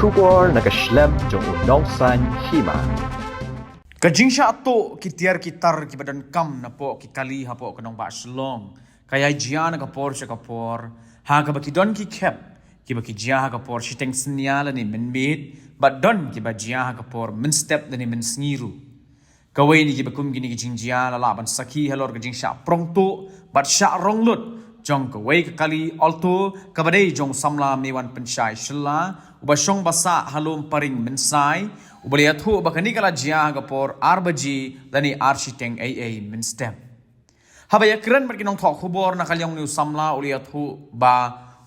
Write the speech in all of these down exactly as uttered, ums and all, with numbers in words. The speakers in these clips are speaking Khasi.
Khubor na ka shlem jong u nongsan hima. Ka jingshah tuh ki tiar ki tar kiba donkam napoh ki kali hapoh ka nongbah Shillong ka ïai jia na ka por sha ka por, ha kaba ki don ki khep kiba ki jia ha ka por shiteng synñia lane mynmiet, bad don kiba jia ha ka por mynstep lane mynsngi ruh. Kawei na kiba kum kine ki jingjia la lah ban sakhi halor ka jingshah prong tuh bad shah rong lut jong kawei ka kali Alto kaba dei jong u samla Meiwan Pynshai Shylla, uba shong ba sah ha Lum Paring Mynsai, uba la ïathuh ba kane ka la jia ha ka por ar baje lane ar shiteng eiei mynstep. Haba ïakren bad ki nongthoh khubor na ka liang une u samla u la ïathuh ba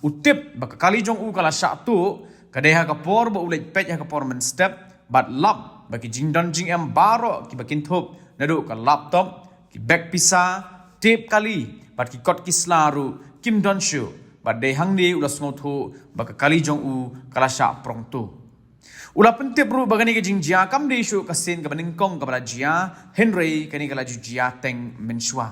u tip ba ka kali jong u ka la shah tuh ka dei ha ka por ba u leit peit ha ka por mynstep, bad lap ba ki jingdon jingem baroh kiba kynthup, naduh ka laptop, ki bag pisa, tape kali bad ki kot ki sla ruh kim don shuh, bad dei hangne u la sngewthuh ba ka kali jong u ka la shah prong tuh. U la pyntip ruh ba kane ka jingjia kam dei shuh ka sien kaba nyngkong kaba la jia, hynrei kane ka la ju jia teng mynshuwa.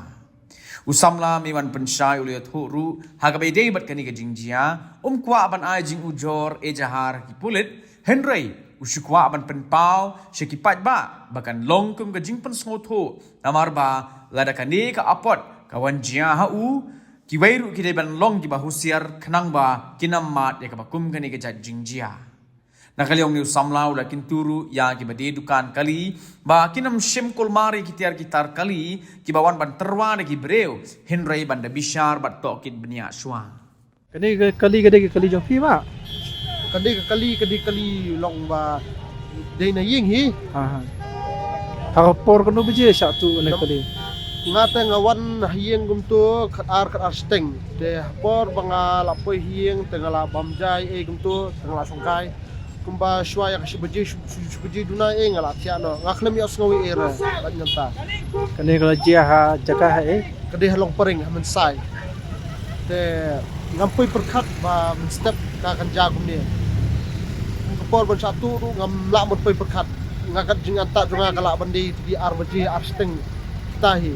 U samla Meiwan Pynshai u la ïathuh ruh ha kaba ïadei bad kane ka jingjia, um kwah ban ai jingujor ejahar ki pulit, hynrei u shu kwah ban pynpaw sha ki paidbah ba kan long kum ka jingpynsngewthuh, namar ba lada kane ka apot ka wan jia ha u, kiwei ruh ki dei ban long kiba husiar khnang ba kin ym mad ïa kaba kum kane ka jait jingjia. Na ka liang une u samla u la kyntu ruh ïa kiba die dukan kali ba kin ym shim kulmar ïa ki tiar ki tar kali kiba wan ban tyrwa da ki briew, hynrei ban da bishar bad tohkit bniah shuwa. Kane ka kali ka dei ka kali jong phi ba? Ka dei ka kali, ka dei kali long ba dei na ïing hi. Ha ha. Ha ka por kano baje shah tuh kane ka kali? Nga te nga wan ha ïing kumto khat ar khat ar shiteng. Te ha por ba nga la poi ha ïing te nga la bam jai ei kumto te nga la shongkai. Kumba shuwa ïa ka shi baje, shi, shi, shi baje duna ei nga la thiah noh. Nga khlem ïohsngew ei re bad ngan ta. Kane ka la jia ha jaka ha ei? Ka dei ha Longparing ha Mynsai. Te ngam poi pyrkhat ba mynstep ka kan jia kumne. Ka por ban shah tuh ruh ngam lah ban poi pyrkhat. Nga kat jingïaid jong nga ka lah ban dei tiki ar baje ar shiteng kita hi.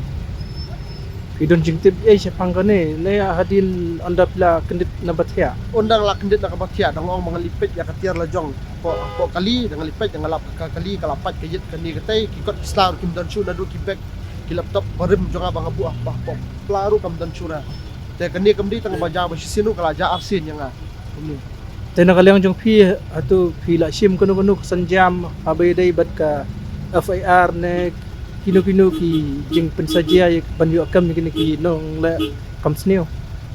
Phi don jingtip ei shaphang kane ne hadien ynda phi la kyndit na ba thiah? Ynda nga la kyndit na ka ba thiah dang ong ba ngan leit peit ïa ka tiar la jong. Hapoh, hapoh kali dang leit peit dang lap ka kali ka la pait ka ïit kane katei ki kot ki sla ruh kim don shuh naduh ki bag ki laptop barim jong nga ba nga buh hapoh pla ruh kam don shuh na. Te kane kam dei tang ba jia ba shisien ruh ka la jia arsien ïa nga. Kumne. Te na ka liang jong phi hato phi la shim kano kano ka synjam haba ïadei bad ka F I R ne kino kino ki jingpynsajia ïa ban ïoh kam ïa kine ki nongleh kam sniew?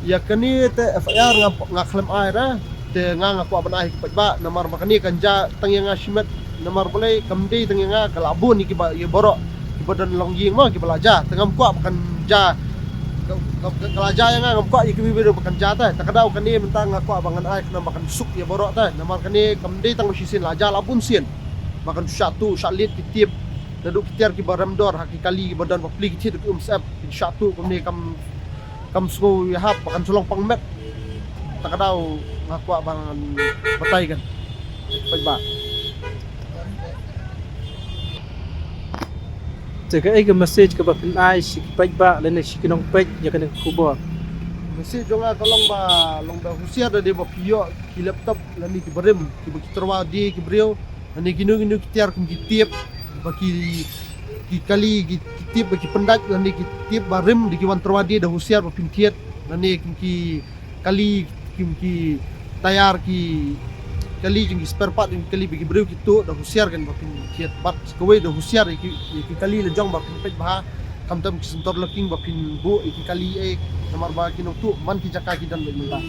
Ïa kane te F I R nga, nga khlem ai ra. Te nga nga kwah ban ai ha ki paidbah namar ba kane kan jia tang ïa nga shimet. Namar balei kam dei tang ïa nga ka la bun ïa kiba, ïa baroh kiba don longïing mo kiba la jia. Te ngam kwah ba kan jia ka, ka, ka, ka la jia ïa nga, ngam kwah ïa kiwei ruh ba kan jia te. Te ka daw kane mynta nga kwah ba ngan ai khnang ba kan suk ïa baroh te. Namar kane kam dei tang ba shisien, la jia la bun sien. Ba kan shah tuh shah lied ki tip naduh ki tiar kiba rem dor ha ki kali kiba don bapli ki thied ki um sep ki shah tuh kumne kam, kam sngew ïahap ba kan shu long pang met. Ta ka daw nga kwah ba ngan batai kan. Paidbah. Te kaei ka message kaba phin ai sha ki paidbah lane sha ki nongpeit ïa kane ka khubor? Message jong nga ka long ba, long ba husiar da dei ba phi ïoh ki laptop lane ki barim kiba ki tyrwa die ki briew. Lane kino kino ki tiar kum ki tip ba ki, ki kali ki, ki tip ba ki pyndait lane ki tip ba rim da ki wan tyrwa die da husiar ba phin thied. Lane kum ki kali kum ki tayar ki kali jong ki spare part jong ki kali ba ki briew ki tuh da husiar kan ba phin thied bad kawei da husiar ïa ki, ïa ki kali la jong ba phin peit bha. Khamtam ki sensor locking ba phin buh ïa ki kali ei namar ba ki nongtuh man ki jaka ki don beit mynta.